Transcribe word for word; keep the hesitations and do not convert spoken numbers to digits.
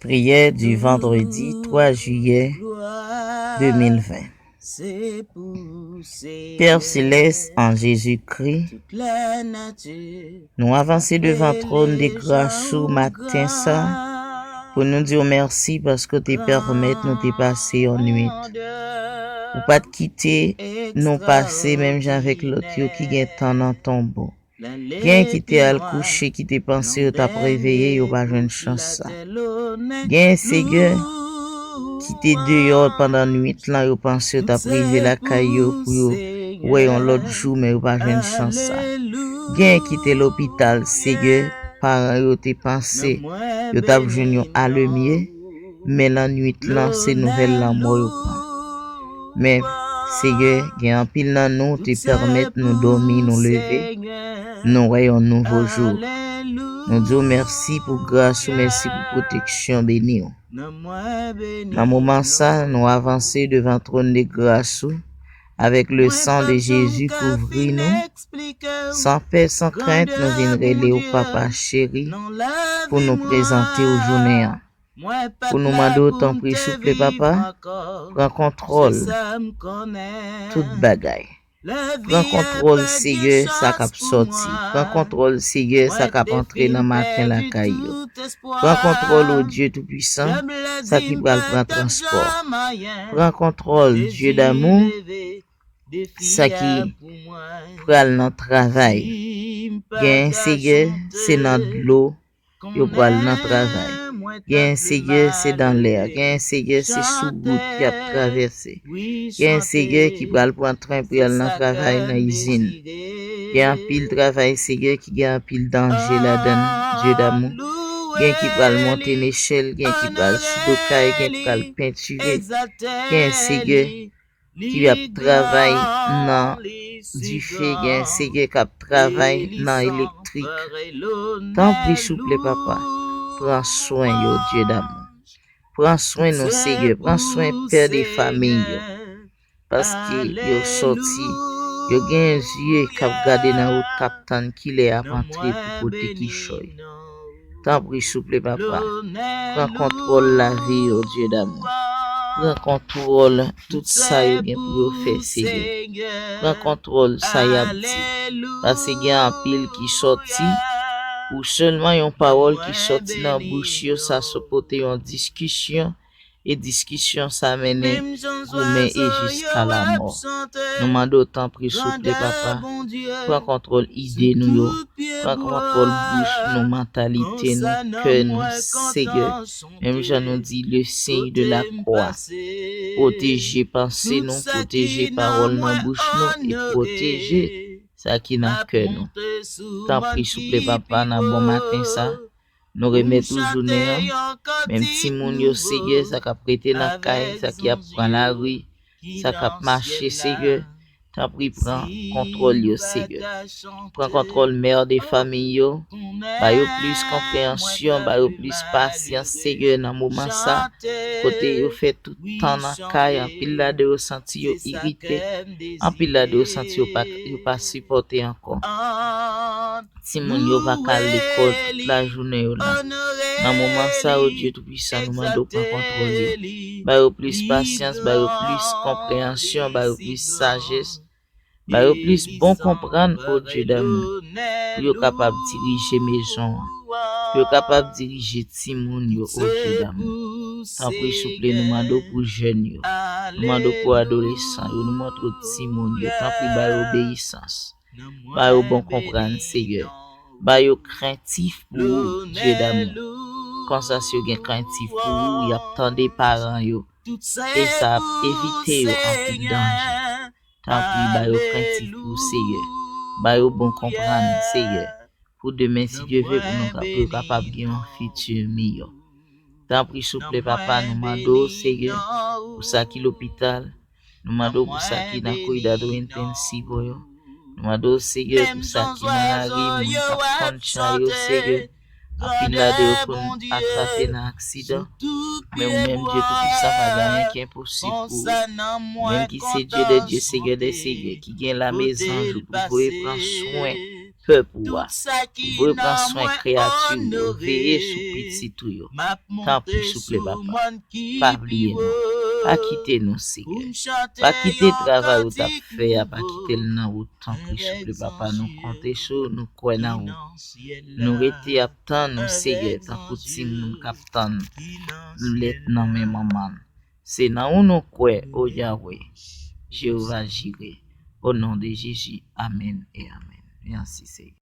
Prière du vendredi trois juillet deux mille vingt. Père céleste, en Jésus-Christ, nou avanse devan twòn de gras ou maten sa pou nou di w mèsi paske w te pèmèt nou te pase yon nwit. Ou pa t kite nou pase menm jan avèk lòt yo ki gen tan nan tonbo. Gen ki te al kouche, ki te panse yo t ap reveye, yo pa jwenn chans sa. Gen, Seyè, ki te deyò pandan nwit lan, yo panse yo t ap rive lakay yo pou yo wè yon lòt jou, men yo pa jwenn chans sa. Gen ki te lopital, Seyè, paran yo te panse yo t ap jwenn yon alemye, men lannwit lan, se nouvèl lanmò yo pran. Men, Seyè, gen anpil nan nou te pèmèt nou dòmi, nou leve, nou wè yon nouvo jou. Nou di w mèsi pou gras ou, mèsi pou pwoteksyon beni w. Nan moman sa, nou avanse devan twòn de gras ou, avèk le san de Jezi kouvri nou. San pè, san krent, nou vin rele w Papa cheri pou nou prezante w jounen an. Pou nou mande w, tanpri, souple, Papa, pran kontwòl tout bagay. Pran kontwòl, Seyè, sa k ap sòti. Pran kontwòl, Seyè, sa k ap antre nan maten lakay yo. Pran kontwòl, o Dye Toupisan, sa ki pral pran transpò. Pran kontwòl, Dye damou, sa ki pral nan travay. Gen, Seyè, se nan dlo yo pral nan travay. Gen, Seyè, se dan lè a. Gen, Seyè, se sou wout y ap travèse. Gen, Seyè, ki pral pran tren pou y al nan travay nan izin. Gen anpil travay, Seyè, ki gen anpil danje ladan l, Dye damou. Gen ki pral monte nechèl, gen ki pral sou do kay, gen ki pral pentire. Gen, Seyè, ki ap travay nan dife, gen, Seyè, k ap travay nan elektrik. Tanpri, souple, Papa, pran swen yo, Dye damou. Pran swen nou, Seyè. Pran swen pè de fanmi yo. Paske yo sòti, yo gen zye k ap gade nan wout, k ap tann kilè y ap antre pou pote kichòy. Tanpri, souple, Papa, pran kontwòl lavi yo, Dye damou. Pran kontwòl tout sa yo gen pou yo fè, Seyè. Pran kontwòl sa y ap di. Paske gen anpil ki sòti pou sèlman yon pawòl ki sòti nan bouch yo, sa pote yon diskisyon, e diskisyon sa mennen goumen e jiska lamò. Nou mande w, tanpri, souple, Papa, pran kontwòl ide nou yo, pran kontwòl bouch nou, mantalite nou, kè nou, Seyè. Menm jan nou di, le signe de la croix. Pwoteje panse nou, pwoteje pawòl nan bouch nou, e pwoteje sa ki nan kè nou. Tanpri, souple, Papa, nan bon maten sa, nou remèt ou jounen an. Menm timoun yo, Seyè, sa k ap rete nan kay, sa ki ap pran lari, sa k ap mache, Seyè, tanpri, pran kontwòl yo, Seyè. Pran kontwòl mè de fanmi yo. Ba yo plis konpreyansyon, ba yo plis pasyans, Seyè, nan moman sa, kote yo fè tout tan nan kay, anpil ladan yo santi yo irite, anpil ladan yo santi yo pa, yo pa sipòte ankò. Timoun yo pa ka al lekòl tout lajounen yo la. Nan moman sa, o Dye Toupisan, nou mande w pran kontwòl yo. Ba yo plis pasyans, ba yo plis konpreyansyon, ba yo plis sajès, ba yo plis bon konprann, o Dye damou, pou yo kapab dirije mezon an, pou yo kapab dirije timoun yo, o Dye damou. Tanpri, souple, nou mande w pou jèn yo, nou mande w pou adolesan yo, nou mande w timoun yo, tanpri, ba yo obeyisans. Ba yo bon konprann, Seyè. Ba yo krentif pou ou, Dye damou. Konsa, si yo gen krentif pou ou, y ap tande paran yo. E sa ap evite yo anpil danje. Tanpri, ba yo krentif pou ou, Seyè. Ba yo bon konprann, Seyè. Pou demen, si Dye vle, pou nou ka, pou yo kapab gen yon fiti miyò. Tanpri, souple, Papa, nou mande w, Seyè, pou sa ki lopital. Nou mande w pou sa ki nan koridò de intensivo yo. Nou mande w, Seyè, pou sa ki nan lari, moun k ap konn chay yo, Seyè. Anpil ladan yo konn atrape nan aksidan. Men ou menm, Dye Toupisan, pa gen anyen ki enposib pou ou. Ou menm ki se Dye dè dye, Seyè dè seyè, ki gen lame zanj ou pou voye pran swen pèp ou a. Repran swen kreyati w yo, veye sou pitit ou yo. Tanpri, souple, Papa, pa bliye nou. Pa kite nou, Seyè. Pa kite travay ou t ap fè a, pa kite l nan wout. Tanpri, souple, Papa, nou konte sou ou, nou kwè nan ou. Nou rete ap tann ou, Seyè, tankou timoun k ap tann lèt nan men manman l. Se nan ou nou kwè, o Yahweh, Jewova Jire. O non de Jezi, amèn e amèn. Mèsi, Seyè.